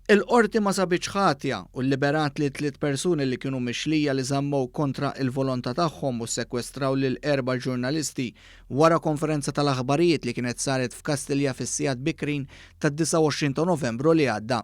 Il-Qorti ma sabitx ħatja u lliberat lil tliet persuni li kienu mixlija li żammew kontra il-volontà tagħhom u ssekwestraw lil erba' ġurnalisti wara konferenza tal-aħbarijiet li kienet saret f'Kastilja fis-sigħat bikrin tad-29 ta' Novembru li għadda.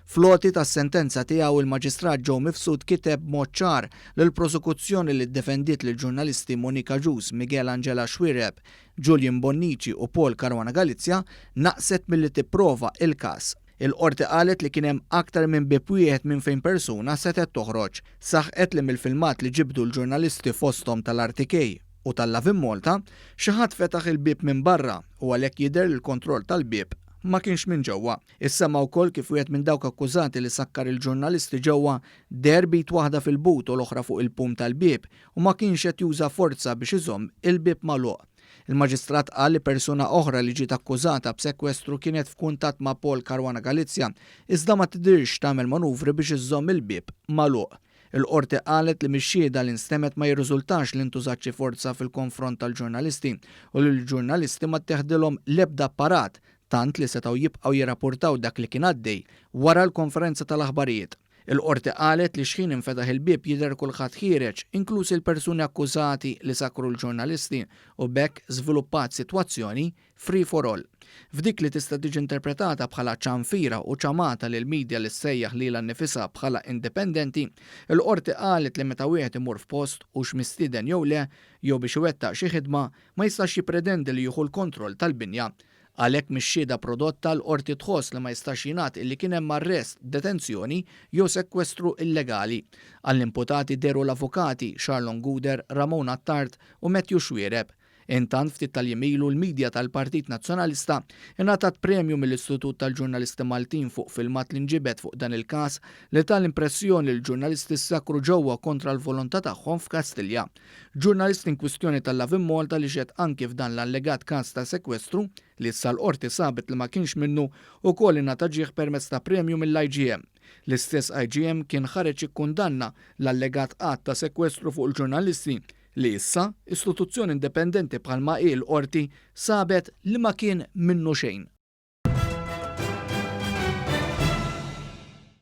Fl-għoti tas-sentenza tiegħu il-Maġistrat Joe Mifsud kiteb b'mod ċar li l-prosekuzzjoni li ddefendiet lill-ġurnalisti Monica Agius, Miguel Angela Xuereb, Julian Bonnici u Paul Caruana Galizia naqset milli tipprova il-każ. Il-Qorti qalet li kien hemm aktar minn bieb wieħed minn fejn persuna setgħet toħroġ. Saħqet li mill-filmat li ġibdu l-ġurnalisti fosthom tal-RTK u tal-Lovin Malta, xi ħadd fetaħ il-bieb minn barra u għalhekk jidher li l-kontroll tal-bieb ma kienx minn ġewwa. Issemma wkoll kif wieħed minn dawk akkużati li sakkar il-ġurnalisti ġewwa deher b'id waħda fil-but u l-oħra fuq il-pum tal-bieb u ma kienx qed juża forza biex iżomm il-bieb magħluq. Il-Maġistrat qal li persuna oħra li ġiet akkużata b'sekwestru kienet f'kuntatt ma' Paul Caruana Galizia iżda ma tidhirx tagħmel manuvri biex iżżomm il-bieb magħluq. Il-Qorti qalet li mix-xhieda li nstemgħet ma jirriżultax li ntużat xi forza fil-konfront tal-ġurnalisti u li l-ġurnalisti ma tteħdilhom l-ebda apparat tant li setgħu jibqgħu jirrapportaw dak li kien għaddej wara l-konferenza tal-aħbarijiet. Il-Qorti qalet li x'ħin infetaħ il-bieb jidher kulħadd ħiereġ, inkluż il-persuni akkużati li sakkru l-ġurnalisti u b'hekk żviluppat sitwazzjoni free for all. F'dik li tista' tiġi interpretata bħala ċanfira u ċamata lil media li ssejjaħ lilha nnifisha bħala indipendenti, il-Qorti qalet li meta wieħed imur f'post hux mistieden jew le, jew biex iwettaq xi ħidma, ma jistax jippretendi li jieħu l-kontroll tal-binja. Għalhekk mix-xhieda prodotta l-Qorti tħoss li ma jistax jingħad illi kien hemm arrest, detenzjoni jew sekwestru illegali. Għall-imputati dehru l-avukati Charlon Gouder, Ramon Attard u Matthew Xuereb. Intant ftit tal-jiem ilu l-media tal-Partit Nazzjonalista ingħatat premju mill-Istitut tal-Ġurnalisti Maltin fuq filmat li nġibed fuq dan il-każ li ta l-impressjoni li l-ġurnalisti ssakru ġewwa kontra l-volontà tagħhom f'Kastilja. Ġurnalist in kwistjoni tal-Lovin Malta li xehed anki f'dan l-allegat każ ta' sekwestru, li issa l-Qorti sabet li ma kienx minnu, ukoll ingħata ġieħ permezz ta' premju mill-IGM. L-istess IGM kien ħareġ ikkundanna l-allegat att ta' sekwestru fuq il-ġurnalisti, li issa, istituzzjoni indipendenti bħalma hi l-Qorti sabet li ma kien minnu xejn.